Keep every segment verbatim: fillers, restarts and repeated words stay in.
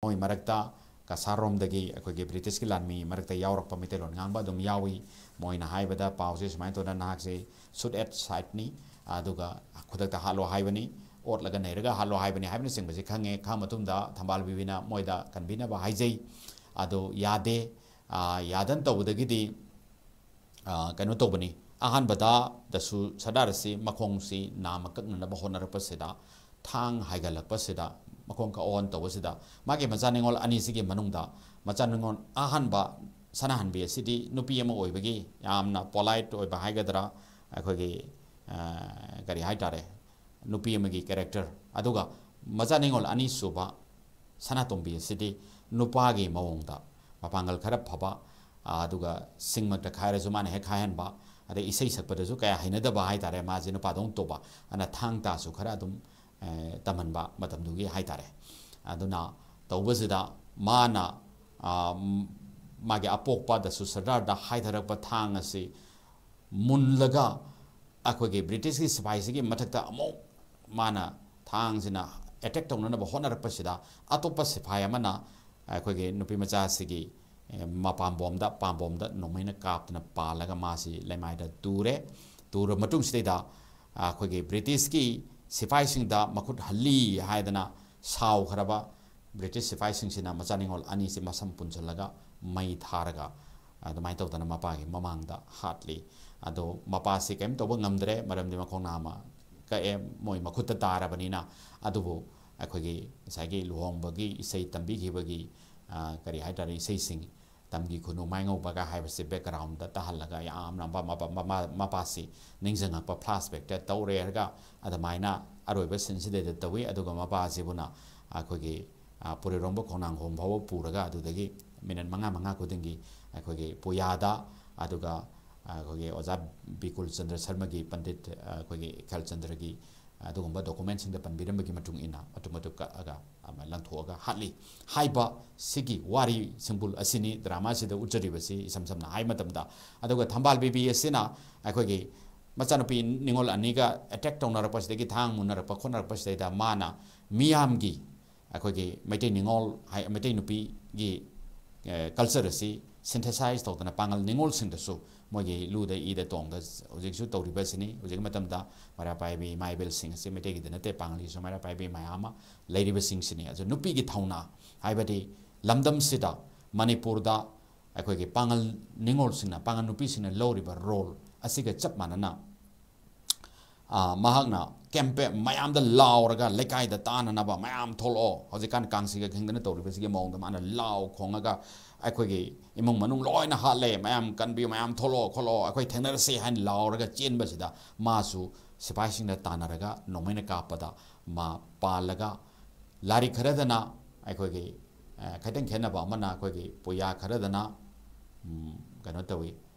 ꯃꯣꯏ ꯃꯔꯛꯇ ꯀꯁꯥꯔꯔꯣꯝꯗꯒꯤ ꯑꯩꯈꯣꯏꯒꯤ ꯕ꯭ꯔꯤꯇꯤꯁꯀꯤ ꯂꯥꯟꯃꯤ ꯃꯔꯛꯇ ꯌꯥꯎꯔꯛꯄ ꯃꯩꯇꯩꯂꯣꯟ ꯉꯥꯡꯕ ꯑꯗꯨꯝ ꯌꯥꯎꯏ꯫ ꯃꯣꯏꯅ ꯍꯥꯏꯕꯗ ꯄꯥꯎꯁꯦ ꯁꯨꯃꯥꯏꯅ ꯇꯧꯗꯅ ꯅꯍꯥꯛꯁꯦ ꯁꯨꯠ ꯑꯦꯠ ꯁꯥꯏꯠꯅꯤ, ꯑꯗꯨꯒ ꯈꯨꯗꯛꯇ ꯍꯥꯠꯂꯣ ꯍꯥꯏꯕꯅꯤ, ꯑꯣꯠꯂꯒ ꯅꯩꯔꯒ ꯍꯥꯠꯂꯣ ꯍꯥꯏꯕꯅꯤ ꯍꯥꯏꯕꯅꯆꯤꯡꯕꯁꯤ ꯈꯪꯉꯦ꯫ ꯈꯪꯉ ꯃꯇꯨꯡꯗ ꯊꯝꯕꯥꯜ ꯕꯤꯕꯤꯅ ꯃꯣꯏꯗ ꯀꯟꯕꯤꯅꯕ ꯍꯥꯏꯖꯩ꯫ ꯑꯗꯣ ꯌꯥꯗꯦ꯫ ꯌꯥꯗꯅ ꯇꯧꯕꯗꯒꯤꯗꯤ ꯀꯩꯅꯣ ꯇꯧꯕꯅꯤ꯫ ꯑꯍꯥꯟꯕꯗ ꯗꯁꯨ ꯁꯔꯗꯥꯔ ꯑꯁꯤ ꯃꯈꯣꯡꯁꯤ ꯅꯥꯝꯃ ꯀꯛꯅꯅꯕ ꯍꯣꯠꯅꯔꯛꯄꯁꯤꯗ, ꯊꯥꯡ ꯍꯥꯏꯒꯠꯂꯛꯄꯁꯤꯗ, ꯃꯈꯣꯡ ꯀꯛꯑꯣꯟ ꯇꯧꯕꯁꯤꯗ, ꯃꯥꯒꯤ ꯃꯆꯥ ꯅꯤꯉꯣꯜ ꯑꯅꯤꯁꯤꯒꯤ ꯃꯅꯨꯡꯗ ꯃꯆꯥ ꯅꯤꯉꯣꯜ ꯑꯍꯥꯟꯕ ꯁꯅꯥꯍꯟꯕꯤ ꯑꯁꯤꯗꯤ ꯅꯨꯄꯤ ꯑꯃ ꯑꯣꯏꯕꯒꯤ ꯌꯥꯝꯅ ꯄꯣꯂꯥꯏꯠ ꯑꯣꯏꯕ ꯍꯥꯏꯒꯗ꯭ꯔꯥ, ꯑꯩꯈꯣꯏꯒꯤ ꯀꯔꯤ ꯍꯥꯏꯇꯥꯔꯦ, ꯅꯨꯄꯤ ꯑꯃꯒꯤ ꯀꯦꯔꯦꯛꯇꯔ꯫ ꯑꯗꯨꯒ ꯃꯆꯥ ꯅꯤꯉꯣꯜ ꯑꯅꯤꯁꯨꯕ ꯁꯅꯥꯇꯣꯝꯕꯤ ꯑꯁꯤꯗꯤ ꯅꯨꯄꯥꯒꯤ ꯃꯑꯣꯡꯗ ꯃꯄꯥꯡꯒꯜ ꯈꯔ ꯐꯕ, ꯑꯗꯨꯒ ꯁꯤꯡꯃꯛꯇ ꯈꯥꯏꯔꯁꯨ ꯃꯥꯅ ꯍꯦꯛ ꯈꯥꯏꯍꯟꯕ, ꯑꯗꯩ ꯏꯁꯩ ꯁꯛꯄꯗꯁꯨ ꯀꯌꯥ ꯍꯩꯅꯗꯕ ꯍꯥꯏꯇꯥꯔꯦ꯫ ꯃꯥꯁꯦ ꯅꯨꯄꯥꯗꯧꯅ ꯇꯧꯕ, ꯑꯗꯨꯅ ꯊꯥꯡ ꯇꯥꯁꯨ ꯈꯔ ꯑꯗꯨꯝ ꯇꯝꯍꯟꯕ ꯃꯇꯝꯗꯨꯒꯤ ꯍꯥꯏꯇꯥꯔꯦ꯫ ꯑꯗꯨꯅ ꯇꯧꯕꯁꯤꯗ ꯃꯥꯅ ꯃꯥꯒꯤ ꯑꯄꯣꯛꯄ ꯗꯁꯨ ꯁꯔꯗꯥꯔꯗ ꯍꯥꯏꯊꯔꯛꯄ ꯊꯥꯡ ꯑꯁꯤ ꯃꯨꯜꯂꯒ ꯑꯩꯈꯣꯏꯒꯤ ꯕ꯭ꯔꯤꯇꯤꯁꯀꯤ ꯁꯤꯐꯥꯏꯁꯤꯒꯤ ꯃꯊꯛꯇ ꯑꯃꯨꯛ ꯃꯥꯅ ꯊꯥꯡꯁꯤꯅ ꯑꯦꯇꯦꯛ ꯇꯧꯅꯅꯕ ꯍꯣꯠꯅꯔꯛꯄꯁꯤꯗ, ꯑꯇꯣꯞꯄ ꯁꯤꯐꯥꯏ ꯑꯃꯅ ꯑꯩꯈꯣꯏꯒꯤ ꯅꯨꯄꯤ ꯃꯆꯥꯁꯤꯒꯤ ꯃꯄꯥꯝꯕꯣꯝꯗ, ꯄꯥꯝꯕꯣꯝꯗ ꯅꯣꯡꯃꯩꯅ ꯀꯥꯞꯇꯨꯅ ꯄꯥꯜꯂꯒ ꯃꯥꯁꯤ ꯂꯩꯃꯥꯏꯗ ꯇꯨꯔꯦ꯫ ꯇꯨꯔꯕ ꯃꯇꯨꯡꯁꯤꯗꯩꯗ ꯑꯩꯈꯣꯏꯒꯤ ꯕ꯭ꯔꯤꯇꯤꯁꯀꯤ ꯁꯤꯐꯥꯏꯁꯤꯡꯗ ꯃꯈꯨꯠ ꯍꯜꯂꯤ ꯍꯥꯏꯗꯅ ꯁꯥꯎꯈ꯭ꯔꯕ ꯕ꯭ꯔꯤꯇꯤꯁ ꯁꯤꯐꯥꯏꯁꯤꯡꯁꯤꯅ ꯃꯆꯥ ꯅꯤꯉꯣꯜ ꯑꯅꯤꯁꯤ ꯃꯁꯝ ꯄꯨꯟꯁꯤꯜꯂꯒ ꯃꯩ ꯊꯥꯔꯒ ꯑꯗꯨꯃꯥꯏꯅ ꯇꯧꯗꯅ ꯃꯄꯥꯒꯤ ꯃꯃꯥꯡꯗ ꯍꯥꯠꯂꯤ꯫ ꯑꯗꯣ ꯃꯄꯥꯁꯤ ꯀꯔꯤꯝ ꯇꯧꯕ ꯉꯝꯗ꯭ꯔꯦ, ꯃꯔꯝꯗꯤ ꯃꯈꯣꯡ ꯅꯥꯝꯃ ꯀꯛꯑꯦ, ꯃꯣꯏ ꯃꯈꯨꯠꯇ ꯇꯥꯔꯕꯅꯤꯅ꯫ ꯑꯗꯨꯕꯨ ꯑꯩꯈꯣꯏꯒꯤ ꯉꯁꯥꯏꯒꯤ ꯂꯨꯍꯣꯡꯕꯒꯤ ꯏꯁꯩ ꯇꯝꯕꯤꯈꯤꯕꯒꯤ ꯀꯔꯤ ꯍꯥꯏꯇꯥꯔꯦ, ꯏꯁꯩꯁꯤꯡ, "ꯇꯝꯒꯤ ꯈꯨꯅꯨ ꯃꯥꯏꯉꯧꯕꯒ" ꯍꯥꯏꯕꯁꯤ ꯕꯦꯛꯒ꯭ꯔꯥꯎꯟꯗ ꯇꯥꯍꯜꯂꯒ ꯌꯥꯝꯅ ꯃꯄꯥꯁꯤ ꯅꯤꯡꯁꯤꯡꯉꯛꯄ, ꯐ꯭ꯂꯥꯁꯕꯦꯛꯇ ꯇꯧꯔꯦ ꯍꯥꯏꯔꯒ ꯑꯗꯨꯃꯥꯏꯅ ꯑꯔꯣꯏꯕ ꯁꯤꯟꯁꯤꯗꯩꯗ ꯇꯧꯏ꯫ ꯑꯗꯨꯒ ꯃꯄꯥꯁꯤꯕꯨꯅ ꯑꯩꯈꯣꯏꯒꯤ ꯄꯨꯔꯩꯔꯣꯝꯕ ꯈꯣꯡꯅꯥꯡꯈꯣꯡ ꯐꯥꯎꯕ ꯄꯨꯔꯒ ꯑꯗꯨꯗꯒꯤ ꯃꯤꯅꯠ ꯃꯉꯥ ꯃꯉꯥ ꯈꯨꯗꯤꯡꯒꯤ ꯑꯩꯈꯣꯏꯒꯤ ꯄꯨꯌꯥꯗ, ꯑꯗꯨꯒ ꯑꯩꯈꯣꯏꯒꯤ ꯑꯣꯖꯥ ꯕꯤꯀꯨꯜ ꯆꯟꯗ꯭ꯔ ꯁꯔꯃꯒꯤ, ꯄꯟꯗꯤꯠ ꯑꯩꯈꯣꯏꯒꯤ ꯏꯈꯜ ꯆꯟꯗ꯭ꯔꯒꯤ ꯑꯗꯨꯒꯨꯝꯕ ꯗꯣꯀꯨꯃꯦꯟꯁꯤꯡꯗ ꯄꯟꯕꯤꯔꯝꯕꯒꯤ ꯃꯇꯨꯡ ꯏꯟꯅ ꯃꯇꯨꯝ ꯃꯇꯨꯝ ꯀꯛꯑꯒ ꯑꯃ ꯂꯪꯊꯣꯛꯑꯒ ꯍꯥꯠꯂꯤ ꯍꯥꯏꯕ ꯁꯤꯒꯤ ꯋꯥꯔꯤ ꯁꯤꯡꯕꯨꯜ ꯑꯁꯤꯅꯤ ꯗ꯭ꯔꯃꯥꯁꯤꯗ ꯎꯠꯆꯔꯤꯕꯁꯤ꯫ ꯏꯁꯝ ꯁꯝꯅ ꯍꯥꯏ ꯃꯇꯝꯗ, ꯑꯗꯨꯒ ꯊꯝꯕꯥꯜ ꯕꯤꯕꯤ ꯑꯁꯤꯅ ꯑꯩꯈꯣꯏꯒꯤ ꯃꯆꯥꯅꯨꯄꯤ ꯅꯤꯉꯣꯜ ꯑꯅꯤꯒ ꯑꯦꯇꯦꯛ ꯇꯧꯅꯔꯛꯄꯁꯤꯗꯒꯤ, ꯊꯥꯡ ꯃꯨꯟꯅꯔꯛꯄ ꯈꯣꯠꯅꯔꯛꯄꯁꯤꯗꯩꯗ ꯃꯥꯅ ꯃꯤꯌꯥꯝꯒꯤ ꯑꯩꯈꯣꯏꯒꯤ ꯃꯩꯇꯩ ꯅꯤꯉꯣꯜ ꯍꯥꯏ, ꯃꯩꯇꯩ ꯅꯨꯄꯤꯒꯤ ꯀꯜꯆꯔ ꯑꯁꯤ ꯁꯤꯟꯊꯦꯁꯥꯏꯁ ꯇꯧꯗꯅ ꯄꯥꯉꯜ ꯅꯤꯉꯣꯜꯁꯤꯡꯗꯁꯨ ꯃꯣꯏꯒꯤ ꯂꯨꯗ ꯏꯗ ꯇꯣꯡꯗ ꯍꯧꯖꯤꯛꯁꯨ ꯇꯧꯔꯤꯕꯁꯤꯅꯤ꯫ ꯍꯧꯖꯤꯛ ꯃꯇꯝꯗ ꯃꯩꯔꯥ ꯄꯥꯏꯕꯤ ꯏꯃꯥ ꯏꯕꯦꯜꯁꯤꯡ ꯑꯁꯤ ꯃꯩꯇꯩꯒꯤꯗ ꯅꯠꯇꯦ, ꯄꯥꯉꯜꯒꯤꯁꯨ ꯃꯩꯔꯥ ꯄꯥꯏꯕꯤ ꯃꯌꯥꯝ ꯑꯃ ꯂꯩꯔꯤꯕꯁꯤꯡꯁꯤꯅꯤ꯫ ꯑꯗꯨ ꯅꯨꯄꯤꯒꯤ ꯊꯧꯅꯥ ꯍꯥꯏꯕꯗꯤ ꯂꯝꯗꯝꯁꯤꯗ, ꯃꯅꯤꯄꯨꯔꯗ ꯑꯩꯈꯣꯏꯒꯤ ꯄꯥꯉꯜ ꯅꯤꯉꯣꯜꯁꯤꯡꯅ, ꯄꯥꯉꯜ ꯅꯨꯄꯤꯁꯤꯡꯅ ꯂꯧꯔꯤꯕ ꯔꯣꯜ ꯑꯁꯤꯒ ꯆꯞ ꯃꯥꯟꯅꯅ, ꯃꯍꯥꯛꯅ ꯀꯦꯝꯄꯦꯟ ꯃꯌꯥꯝꯗ ꯂꯥꯎꯔꯒ, ꯂꯩꯀꯥꯏꯗ ꯇꯥꯅꯅꯕ ꯃꯌꯥꯝ ꯊꯣꯛꯂꯛꯑꯣ, ꯍꯧꯖꯤꯛꯀꯥꯟ ꯀꯥꯡꯁꯤꯒ ꯈꯤꯡꯗꯅ ꯇꯧꯔꯤꯕꯁꯤꯒꯤ ꯃꯑꯣꯡꯗ ꯃꯥꯅ ꯂꯥꯎ ꯈꯣꯡꯉꯒ, ꯑꯩꯈꯣꯏꯒꯤ ꯏꯃꯨꯡ ꯃꯅꯨꯡ ꯂꯣꯏꯅ ꯍꯥꯠꯂꯦ, ꯃꯌꯥꯝ ꯀꯟꯕꯤꯌꯨ, ꯃꯌꯥꯝ ꯊꯣꯛꯂꯛꯑꯣ ꯈꯣꯠꯂꯛꯑꯣ, ꯑꯩꯈꯣꯏ ꯊꯦꯡꯅꯔꯁꯤ ꯍꯥꯏꯅ ꯂꯥꯎꯔꯒ ꯆꯦꯟꯕꯁꯤꯗ ꯃꯥꯁꯨ ꯁꯤꯐꯥꯏꯁꯤꯡꯅ ꯇꯥꯟꯅꯔꯒ ꯅꯣꯡꯃꯩꯅ ꯀꯥꯞꯄꯗ ꯃꯥ ꯄꯥꯜꯂꯒ, ꯂꯥꯏꯔꯤꯛ ꯈꯔꯗꯅ ꯑꯩꯈꯣꯏꯒꯤ, ꯈꯤꯇꯪ ꯈꯦꯠꯅꯕ ꯑꯃꯅ, ꯑꯩꯈꯣꯏꯒꯤ ꯄꯨꯌꯥ ꯈꯔꯗꯅ ꯀꯩꯅꯣ ꯇꯧꯏ,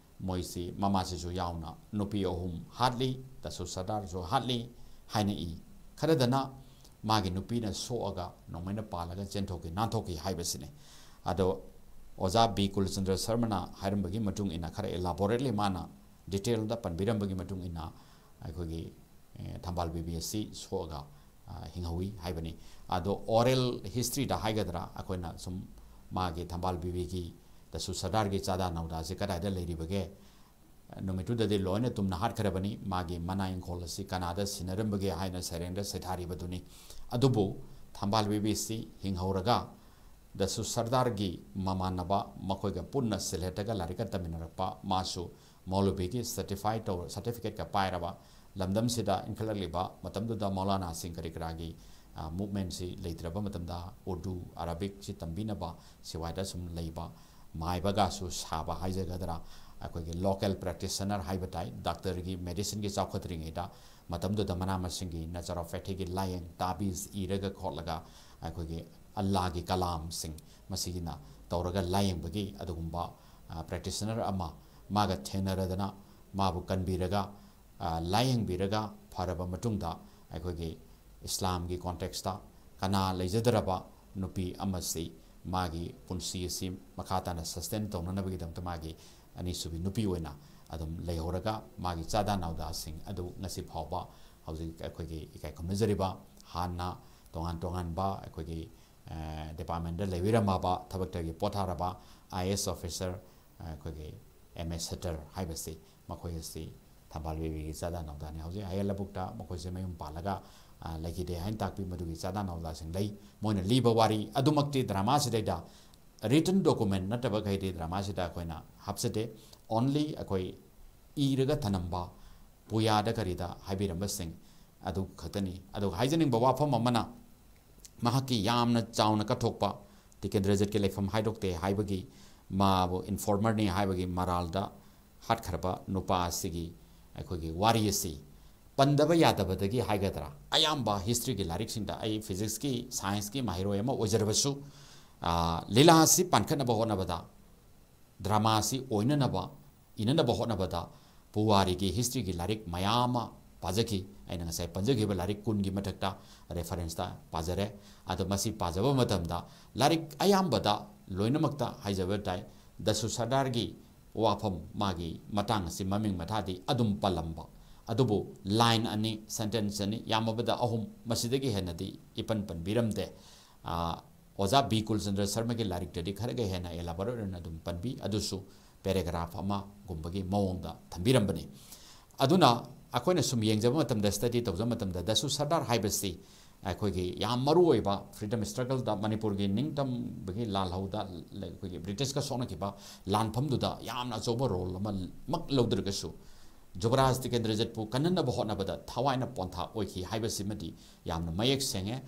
ꯃꯣꯏꯁꯤ ꯃꯃꯥꯁꯤꯁꯨ ꯌꯥꯎꯅ ꯅꯨꯄꯤ ꯑꯍꯨꯝ ꯍꯥꯠꯂꯤ, ꯗꯁꯨ ꯁꯔꯗꯥꯔꯁꯨ ꯍꯥꯠꯂꯤ ꯍꯥꯏꯅ ꯏ꯫ ꯈꯔꯗꯅ ꯃꯥꯒꯤ ꯅꯨꯄꯤꯅ ꯁꯣꯛꯑꯒ ꯅꯣꯡꯃꯩꯅ ꯄꯥꯜꯂꯒ ꯆꯦꯟꯊꯣꯛꯈꯤ, ꯅꯥꯟꯊꯣꯛꯈꯤ ꯍꯥꯏꯕꯁꯤꯅꯤ꯫ ꯑꯗꯣ ꯑꯣꯖꯥ ꯕꯤ ꯀꯨꯂꯆꯟꯗ꯭ꯔ ꯁꯔꯃꯅ ꯍꯥꯏꯔꯝꯕꯒꯤ ꯃꯇꯨꯡ ꯏꯟꯅ, ꯈꯔ ꯏꯂꯥꯕꯣꯔꯦꯠꯂꯤ ꯃꯥꯅ ꯗꯤꯇꯦꯜꯗ ꯄꯟꯕꯤꯔꯝꯕꯒꯤ ꯃꯇꯨꯡ ꯏꯟꯅ, ꯑꯩꯈꯣꯏꯒꯤ ꯊꯝꯕꯥꯜ ꯕꯤꯕꯤ ꯑꯁꯤ ꯁꯣꯛꯑꯒ ꯍꯤꯡꯍꯧꯏ ꯍꯥꯏꯕꯅꯤ꯫ ꯑꯗꯣ ꯑꯣꯔꯦꯜ ꯍꯤꯁꯇ꯭ꯔꯤꯗ ꯍꯥꯏꯒꯗ꯭ꯔꯥ, ꯑꯩꯈꯣꯏꯅ ꯁꯨꯝ ꯃꯥꯒꯤ ꯊꯝꯕꯥꯜ ꯕꯤꯕꯤꯒꯤ, ꯗꯁꯨ ꯁꯔꯗꯥꯔꯒꯤ ꯆꯥꯗꯥ ꯅꯧꯗꯥꯁꯤ ꯀꯗꯥꯏꯗ ꯂꯩꯔꯤꯕꯒꯦ? ꯅꯨꯃꯤꯠꯇꯨꯗꯗꯤ ꯂꯣꯏꯅ ꯇꯨꯝꯅ ꯍꯥꯠꯈ꯭ꯔꯕꯅꯤ꯫ ꯃꯥꯒꯤ ꯃꯅꯥ ꯏꯪꯈꯣꯜ ꯑꯁꯤ ꯀꯅꯥꯗ ꯁꯤꯟꯅꯔꯝꯕꯒꯦ ꯍꯥꯏꯅ ꯁꯩꯔꯦꯡꯗ ꯁꯩꯊꯥꯔꯤꯕꯗꯨꯅꯤ꯫ ꯑꯗꯨꯕꯨ ꯊꯝꯕꯥꯜ ꯕꯤꯕꯤꯁꯤ ꯍꯤꯡꯍꯧꯔꯒ, ꯗꯁꯨ ꯁꯔꯗꯥꯔꯒꯤ ꯃꯃꯥꯟꯅꯕ, ꯃꯈꯣꯏꯒ ꯄꯨꯟꯅ ꯁꯤꯜꯍꯦꯠꯇꯒ ꯂꯥꯏꯔꯤꯛꯀ ꯇꯝꯃꯤꯟꯅꯔꯛꯄ, ꯃꯥꯁꯨ ꯃꯧꯂꯨꯕꯤꯒꯤ ꯁꯔꯇꯤꯐꯥꯏ ꯇꯧ, ꯁꯔꯇꯤꯐꯤꯀꯦꯠꯀ ꯄꯥꯏꯔꯕ, ꯂꯝꯗꯝꯁꯤꯗ ꯏꯟꯈꯠꯂꯛꯂꯤꯕ ꯃꯇꯝꯗꯨꯗ ꯃꯧꯂꯥꯅꯥꯁꯤꯡ ꯀꯔꯤ ꯀꯔꯥꯒꯤ ꯃꯨꯞꯃꯦꯟꯁꯤ ꯂꯩꯇ꯭ꯔꯕ ꯃꯇꯝꯗ, ꯎꯔꯗꯨ, ꯑꯔꯥꯕꯤꯛꯁꯤ ꯇꯝꯕꯤꯅꯕ ꯁꯤꯋꯥꯏꯗ ꯁꯨꯝ ꯂꯩꯕ, ꯃꯥꯏꯕꯒꯁꯨ ꯁꯥꯕ ꯍꯥꯏꯖꯒꯗ꯭ꯔꯥ, ꯑꯩꯈꯣꯏꯒꯤ ꯂꯣꯀꯦꯜ ꯄ꯭ꯔꯦꯛꯇꯤꯁꯅꯔ ꯍꯥꯏꯕ ꯇꯥꯏ, ꯗꯥꯛꯇꯔꯒꯤ, ꯃꯦꯗꯤꯁꯤꯟꯒꯤ ꯆꯥꯎꯈꯠꯇ꯭ꯔꯤꯉꯩꯗ ꯃꯇꯝꯗꯨꯗ ꯃꯅꯥ ꯃꯁꯤꯡꯒꯤ ꯅꯦꯆꯔꯣꯄꯦꯊꯤꯒꯤ ꯂꯥꯏꯌꯦꯡ, ꯇꯥꯕꯤꯖ ꯏꯔꯒ ꯈꯣꯠꯂꯒ ꯑꯩꯈꯣꯏꯒꯤ ꯑꯜꯂꯥꯒꯤ ꯀꯂꯥꯝꯁꯤꯡ ꯃꯁꯤꯒꯤꯅ ꯇꯧꯔꯒ ꯂꯥꯏꯌꯦꯡꯕꯒꯤ ꯑꯗꯨꯒꯨꯝꯕ ꯄ꯭ꯔꯦꯛꯇꯤꯁꯅꯔ ꯑꯃ ꯃꯥꯒ ꯊꯦꯡꯅꯔꯗꯅ, ꯃꯥꯕꯨ ꯀꯟꯕꯤꯔꯒ, ꯂꯥꯏꯌꯦꯡꯕꯤꯔꯒ ꯐꯔꯕ ꯃꯇꯨꯡꯗ, ꯑꯩꯈꯣꯏꯒꯤ ꯏꯁꯂꯥꯝꯒꯤ ꯀꯣꯟꯇꯦꯛꯁꯇ ꯀꯅꯥ ꯂꯩꯖꯗ꯭ꯔꯕ ꯅꯨꯄꯤ ꯑꯃꯁꯤ ꯃꯥꯒꯤ ꯄꯨꯟꯁꯤ ꯑꯁꯤ ꯃꯈꯥ ꯇꯥꯅ ꯁꯁꯇꯦꯟ ꯇꯧꯅꯅꯕꯒꯤꯗꯃꯛꯇ ꯃꯥꯒꯤ ꯑꯅꯤꯁꯨꯕꯤ ꯅꯨꯄꯤ ꯑꯣꯏꯅ ꯑꯗꯨꯝ ꯂꯩꯍꯧꯔꯒ, ꯃꯥꯒꯤ ꯆꯥꯗꯥ ꯅꯥꯎꯗꯥꯁꯤꯡ ꯑꯗꯨ ꯉꯁꯤ ꯐꯥꯎꯕ ꯍꯧꯖꯤꯛ ꯑꯩꯈꯣꯏꯒꯤ ꯏꯀꯥꯏ ꯈꯨꯝꯅꯖꯔꯤꯕ ꯍꯥꯟꯅ ꯇꯣꯉꯥꯟ ꯇꯣꯉꯥꯟꯕ ꯑꯩꯈꯣꯏꯒꯤ ꯗꯤꯄꯥꯔꯠꯃꯦꯟꯗ ꯂꯩꯕꯤꯔꯝꯃꯕ, ꯊꯕꯛꯇꯒꯤ ꯄꯣꯊꯥꯔꯕ ꯑꯥꯏ ꯑꯦ ꯑꯦꯁ ꯑꯣꯐꯤꯁꯔ, ꯑꯩꯈꯣꯏꯒꯤ ꯑꯦꯝ ꯑꯦ ꯁꯠꯇꯔ ꯍꯥꯏꯕꯁꯤ, ꯃꯈꯣꯏ ꯑꯁꯤ ꯊꯝꯕꯥꯜ ꯕꯦꯕꯤꯒꯤ ꯆꯥꯗꯥ ꯅꯧꯗꯥꯅꯤ꯫ ꯍꯧꯖꯤꯛ ꯑꯍꯜ ꯂꯕꯨꯛꯇ ꯃꯈꯣꯏꯁꯦ ꯃꯌꯨꯝ ꯄꯥꯜꯂꯒ, ꯑ, ꯂꯩꯈꯤꯗꯦ ꯍꯥꯏꯅ ꯇꯥꯛꯄꯤ꯫ ꯃꯗꯨꯒꯤ ꯆꯥꯗꯥ ꯅꯧꯗꯥꯁꯤꯡ ꯂꯩ꯫ ꯃꯣꯏꯅ ꯂꯤꯕ ꯋꯥꯔꯤ ꯑꯗꯨꯃꯛꯇꯤ ꯗ꯭ꯔꯃꯥꯁꯤꯗꯩꯗ written document ꯅꯠꯇꯕꯈꯩꯗꯤ ꯗ꯭ꯔꯃꯥꯁꯤꯗ ꯑꯩꯈꯣꯏꯅ ꯍꯥꯞꯆꯗꯦ꯫ Only ꯑꯩꯈꯣꯏ ꯏꯔꯒ ꯊꯅꯝꯕ, ꯄꯨꯌꯥꯗ ꯀꯔꯤꯗ ꯍꯥꯏꯕꯤꯔꯝꯕꯁꯤꯡ ꯑꯗꯨ ꯈꯛꯇꯅꯤ꯫ ꯑꯗꯨꯒ ꯍꯥꯏꯖꯅꯤꯡꯕ ꯋꯥꯐꯝ ꯑꯃꯅ, ꯃꯍꯥꯛꯀꯤ ꯌꯥꯝꯅ ꯆꯥꯎꯅ ꯀꯠꯊꯣꯛꯄ, ꯇꯤꯀꯦꯟꯗ꯭ꯔꯖꯤꯠꯀꯤ ꯂꯩꯐꯝ ꯍꯥꯏꯗꯣꯛꯇꯦ ꯍꯥꯏꯕꯒꯤ, ꯃꯥꯕꯨ ꯏꯟꯐꯣꯔꯃꯔꯅꯤ ꯍꯥꯏꯕꯒꯤ ꯃꯔꯥꯜꯗ ꯍꯥꯠꯈ꯭ꯔꯕ ꯅꯨꯄꯥ ꯑꯁꯤꯒꯤ ꯑꯩꯈꯣꯏꯒꯤ ꯋꯥꯔꯤ ꯑꯁꯤ ꯄꯟꯗꯕ ꯌꯥꯗꯕꯗꯒꯤ ꯍꯥꯏꯒꯗ꯭ꯔꯥ, ꯑꯌꯥꯝꯕ ꯍꯤꯁꯇ꯭ꯔꯤꯒꯤ ꯂꯥꯏꯔꯤꯛꯁꯤꯡꯗ, ꯑꯩ ꯐꯤꯖꯤꯛꯁꯀꯤ, ꯁꯥꯏꯟꯁꯀꯤ ꯃꯍꯩꯔꯣꯏ ꯑꯃ ꯑꯣꯏꯖꯔꯕꯁꯨ, ꯑ, ꯂꯤꯂꯥ ꯑꯁꯤ ꯄꯥꯟꯈꯠꯅꯕ ꯍꯣꯠꯅꯕꯗ, ꯗ꯭ꯔꯃꯥ ꯑꯁꯤ ꯑꯣꯏꯅꯅꯕ, ꯏꯅꯅꯕ ꯍꯣꯠꯅꯕꯗ ꯄꯨꯋꯥꯔꯤꯒꯤ, ꯍꯤꯁꯇ꯭ꯔꯤꯒꯤ ꯂꯥꯏꯔꯤꯛ ꯃꯌꯥꯝ ꯑꯃ ꯄꯥꯖꯈꯤ꯫ ꯑꯩꯅ ꯉꯁꯥꯏ ꯄꯟꯖꯈꯤꯕ ꯂꯥꯏꯔꯤꯛ ꯀꯨꯟꯒꯤ ꯃꯊꯛꯇ ꯔꯦꯐꯔꯦꯟꯁꯇ ꯄꯥꯖꯔꯦ꯫ ꯑꯗꯣ ꯃꯁꯤ ꯄꯥꯖꯕ ꯃꯇꯝꯗ ꯂꯥꯏꯔꯤꯛ ꯑꯌꯥꯝꯕꯗ ꯂꯣꯏꯅꯃꯛꯇ ꯍꯥꯏꯖꯕ ꯇꯥꯏ, ꯗꯁꯨ ꯁꯔꯗꯥꯔꯒꯤ ꯋꯥꯐꯝ, ꯃꯥꯒꯤ ꯃꯇꯥꯡ ꯑꯁꯤ ꯃꯃꯤꯡ ꯃꯊꯥꯗꯤ ꯑꯗꯨꯝ ꯄꯜꯂꯝꯕ, ꯑꯗꯨꯕꯨ ꯂꯥꯏꯟ ꯑꯅꯤ, ꯁꯦꯟꯇꯦꯟꯁ ꯑꯅꯤ, ꯌꯥꯝꯃꯕꯗ ꯑꯍꯨꯝ, ꯃꯁꯤꯗꯒꯤ ꯍꯦꯟꯅꯗꯤ ꯏꯄꯟ ꯄꯟꯕꯤꯔꯝꯗꯦ꯫ ꯑ, ꯑꯣꯖꯥ ꯕꯤ ꯀꯨꯜꯆꯟꯗ꯭ꯔ ꯁꯔꯃꯒꯤ ꯂꯥꯏꯔꯤꯛꯇꯗꯤ ꯈꯔꯒ ꯍꯦꯟꯅ elaborate ꯑꯣꯏꯅ ꯑꯗꯨꯝ ꯄꯟꯕꯤ, ꯑꯗꯨꯁꯨ ꯄꯦꯔꯥꯒ꯭ꯔꯥꯐ ꯑꯃꯒꯨꯝꯕꯒꯤ ꯃꯑꯣꯡꯗ ꯊꯝꯕꯤꯔꯝꯕꯅꯤ꯫ ꯑꯗꯨꯅ ꯑꯩꯈꯣꯏꯅ ꯁꯨꯝ ꯌꯦꯡꯖꯕ ꯃꯇꯝꯗ, ꯁ꯭ꯇꯗꯤ ꯇꯧꯖꯕ ꯃꯇꯝꯗ, ꯗꯁꯨ ꯁꯔꯗꯥꯔ ꯍꯥꯏꯕꯁꯤ ꯑꯩꯈꯣꯏꯒꯤ ꯌꯥꯝ ꯃꯔꯨ ꯑꯣꯏꯕ ꯐ꯭ꯔꯤꯗꯝ ꯁ꯭ꯇ꯭ꯔꯒꯜꯗ, ꯃꯅꯤꯄꯨꯔꯒꯤ ꯅꯤꯡꯇꯝꯕꯒꯤ ꯂꯥꯜꯍꯧꯗ ꯑꯩꯈꯣꯏꯒꯤ ꯕ꯭ꯔꯤꯇꯤꯁꯀ ꯁꯣꯛꯅꯈꯤꯕ ꯂꯥꯟꯐꯝꯗꯨꯗ ꯌꯥꯝꯅ ꯑꯆꯧꯕ ꯔꯣꯜ ꯑꯃꯃꯛ ꯂꯧꯗ꯭ꯔꯒꯁꯨ, ꯖꯨꯕꯔꯥꯖ ꯇꯤꯀꯦꯟꯗ꯭ꯔꯖꯤꯠꯄꯨ ꯀꯟꯅꯅꯕ ꯍꯣꯠꯅꯕꯗ ꯊꯋꯥꯏꯅ ꯄꯣꯟꯊꯥ ꯑꯣꯏꯈꯤ ꯍꯥꯏꯕꯁꯤꯃꯗꯤ ꯌꯥꯝꯅ ꯃꯌꯦꯛ ꯁꯦꯡꯉꯦ꯫